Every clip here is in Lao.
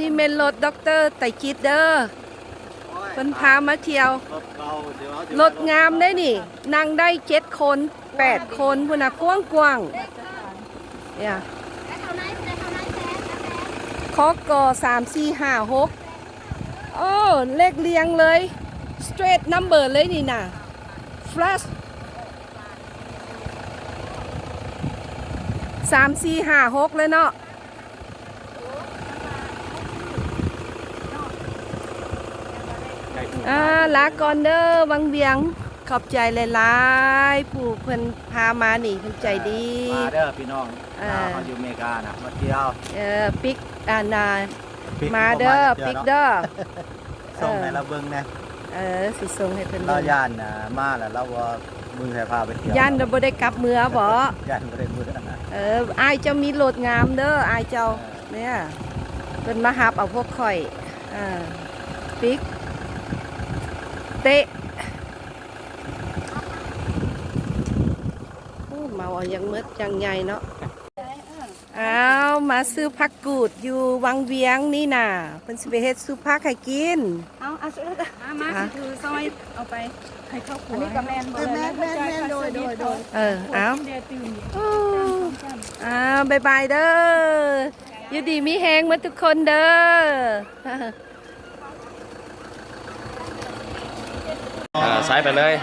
ນີ້ແມ່ນລົດດັອກເຕີໄຕຈິດເດີ ເພິ່ນພາມາທ່ຽວ. ລົດເກົ່າ ລົດງາມເດ້ນີ້ ນັ່ງໄດ້ເຈັດຄົນ ແປດຄົນພຸ້ນນະ ກວ້າງໆ ເອີ ຄກ ສາມ ສີ່ ຫ້າ ຫົກ ໂອ້ ເລກລຽງເລີຍ straight number ເລີຍນີ້ນະ flush ສາມ ສີ່ ຫ້າ ຫົກ ເລີຍເນາະ. ອ່າ ລາກ່ອນເດີ ວັງວຽງ ຂອບໃຈຫຼາຍໆ ຜູ້ເພິ່ນພາມານີ້ ເພິ່ນໃຈດີ. ມາເດີພີ່ນ້ອງ ເອີ ລາວເຮົາຢູ່ເມການະ ມາທ່ຽວ. ເອີ ປິກ ອັນນ່າ ປິກ ມາເດີ ມາເດີ ປິກເດີ. ສົ່ງໃຫ້ລາວເບິ່ງແດ່. ເອີ ຊິສົ່ງໃຫ້ເພິ່ນເບິ່ງ. ລາວຢ້ານນະ ມາແລ້ວລາວບໍ່ ມື້ໃຫ້ພາໄປທ່ຽວ ຢ້ານລາວບໍ່ໄດ້ກັບເມືອບໍ? ຢ້ານບໍ່ໄດ້ເມືອ. ເອີ ອ້າຍເຈົ້າມີລົດງາມເດີ ອ້າຍເຈົ້າ. ເອີ ເນຍ ເພິ່ນມາຮັບເອົາພວກຂ້ອຍ. ເອີ ປິກ ເຕະ. ໂອ້ ເມົາເອົາຢ່າງເໝິດຢ່າງໃຫຍ່ເນາະ. ອ້າວ ມາຊື້ຜັກກູດຢູ່ວັງວຽງນີ້ນາ ເພິ່ນຊິໄປເຮັດຊຸບຜັກໃຫ້ກິນ. ເອົາ ເອົາ ມາ ມາ ອ່ະ ຊິຖືຊ່ອຍເອົາໄປໃຫ້ເຂົ້າຄົວ. ອັນນີ້ກໍແມ່ນບໍ່? ແມ່ນ ແມ່ນ ແມ່ນ ໂດຍ ໂດຍ ໂດຍ. ເອີ ເອົາ ເອີ ອ້າວ ບາຍບາຍເດີ ຢູ່ດີມີແຮງໝົດທຸກຄົນເດີ. ເອີ ໃສ່ໄປເລີຍ.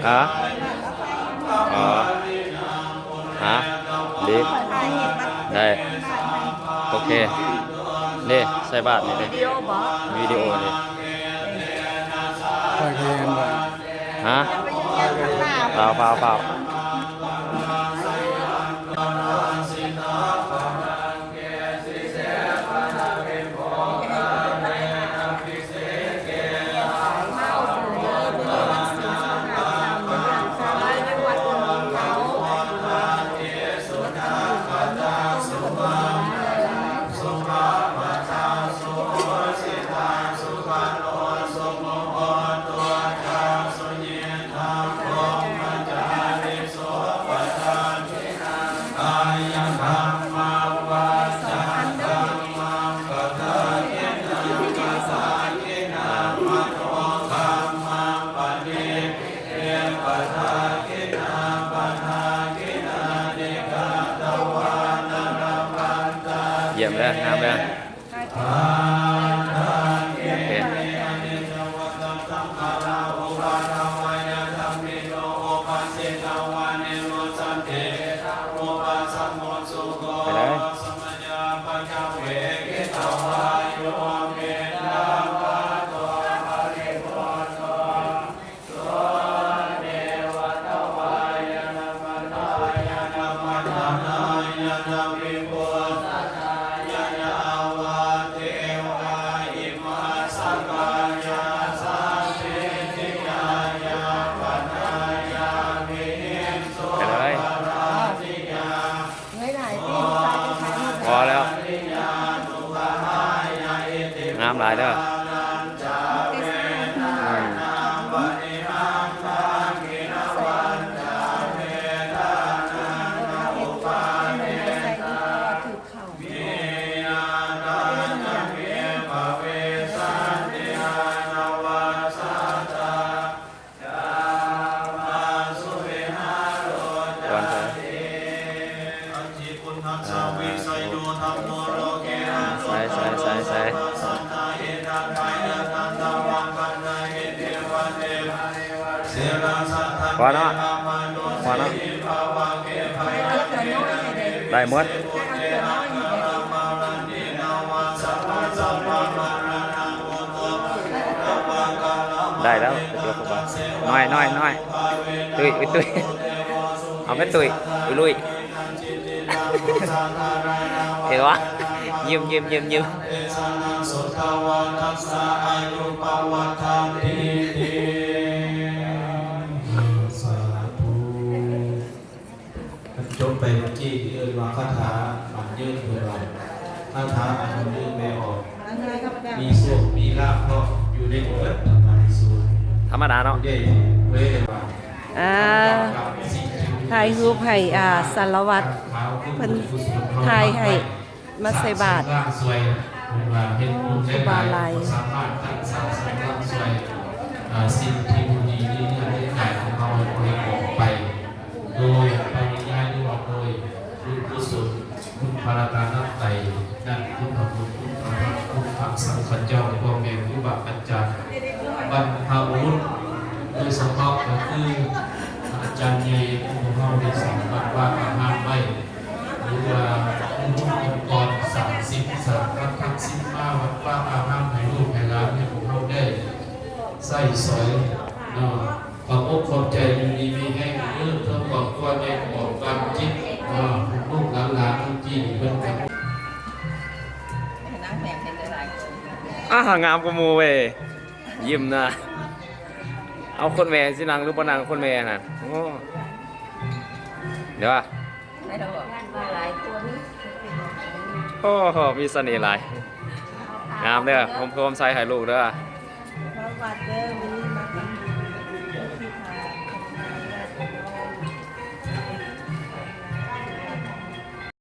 ຮະ? ອໍ ຮະ? ດີ ໄດ້ ໂອເຄ. ນີ້ ໃສ່ບາດນີ້ເດ້ ວິດີໂອບໍ່? ວິດີໂອນີ້ ຂ້ອຍກໍເຫັນວ່າ ຮະ? ຟ້າວ ຟ້າວ ຟ້າວ. ຢ້ຽມເດີ ງາມເດີ. ໂອເຄ ໄປເລີຍ. ໄປເລີຍ. ພໍແລ້ວ ງາມຫຼາຍເດີ. ອືມ ກ່ອນເທີ ໃສ່ ໃສ່ ໃສ່ ໃສ່ ພໍເນາະ ພໍເນາະ ໄດ້ໝົດ. ໄດ້ແລ້ວ ເດີ ນ້ອຍ ນ້ອຍ ນ້ອຍ ຕຸ້ຍ ຕຸ້ຍ ເອົາໄປ ຕຸ້ຍ ຕຸ້ຍ ເຫັນບໍ່? ຍິ້ມ ຍິ້ມ ຍິ້ມ ຍິ້ມ. ຈົບໄປເມື່ອກີ້ ເອີ້ນວ່າຄາຖາໝັ້ນຍືນ ເພິ່ນວ່າ ຄາຖາອັນໝັ້ນຍືນແປອອກ ມີໂຊກມີລາບເນາະ ຢູ່ໃນເບິດທຳມະນິສູນ ທຳມະດາເນາະ ຢູ່ໃນເວີຍວ່າ ອ່າ ຖ່າຍຮູບໃຫ້ ອ່າ ສາລະວັດ ເພິ່ນຖ່າຍໃຫ້ ມາໃສ່ບາດ ເພິ່ນວ່າເຮັດບຸນໄດ້ຫຼາຍ ສາມາດທັກສາສຳລັບຊ່ວຍ ອ່າ ສິ່ງທີ່ບໍ່ດີໃນເນື້ອໃນກາຍຂອງເຮົາໃຫ້ອອກໄປ ໂດຍປະລິຍາຍ ຫຼືວ່າໂດຍບຸນກຸສົນ ຄຸນພະລັດຕະນະໄຕ ນັ້ນ ຄຸນພະບຸດ ຄຸນພະທຳ ຄຸນພະສັງຄະເຈົ້າ ພໍ່ແມ່ຄູບາອາຈານ ບັນພະບຸລຸດ ໂດຍສະເພາະກໍຄືອາຈານໃຫຍ່ຂອງເຮົາໄດ້ສ້າງວັດວາອາຮາມໄວ້ ຫຼືວ່າອົງກອນສ້າງສິ່ງສ້າງວັດທັກສິມມາ ວັດວາອາຮາມໃຫ້ລູກໃຫ້ຫຼານ ໃຫ້ພວກເຮົາໄດ້ໃຊ້ສອຍເນາະ. ຂອບອົກຂອບໃຈ ຢູ່ດີມີແຮງເດີ ເພື່ອຄອບຄົວໃຫຍ່ຂອງການຈິດເນາະ ລູກໆຫຼານໆ ທີ່ເພິ່ນກໍ ອາ ງາມກວ່າໝູ່ເວີຍ ຍິ້ມນະ. ເອົາ ຄົນແມ່ຊິນັ່ງຫຼືບໍ່ນັ່ງ ຄົນແມ່ນັ້ນ ໂອ້ ເດີ ໂອ້ໂຫ ມີສະເໜ່ຫຼາຍ ງາມເດີ ໂຮມໂພມໃສ່ໃຫ້ລູກເດີ. ມາວັດເດີ ມື້ນີ້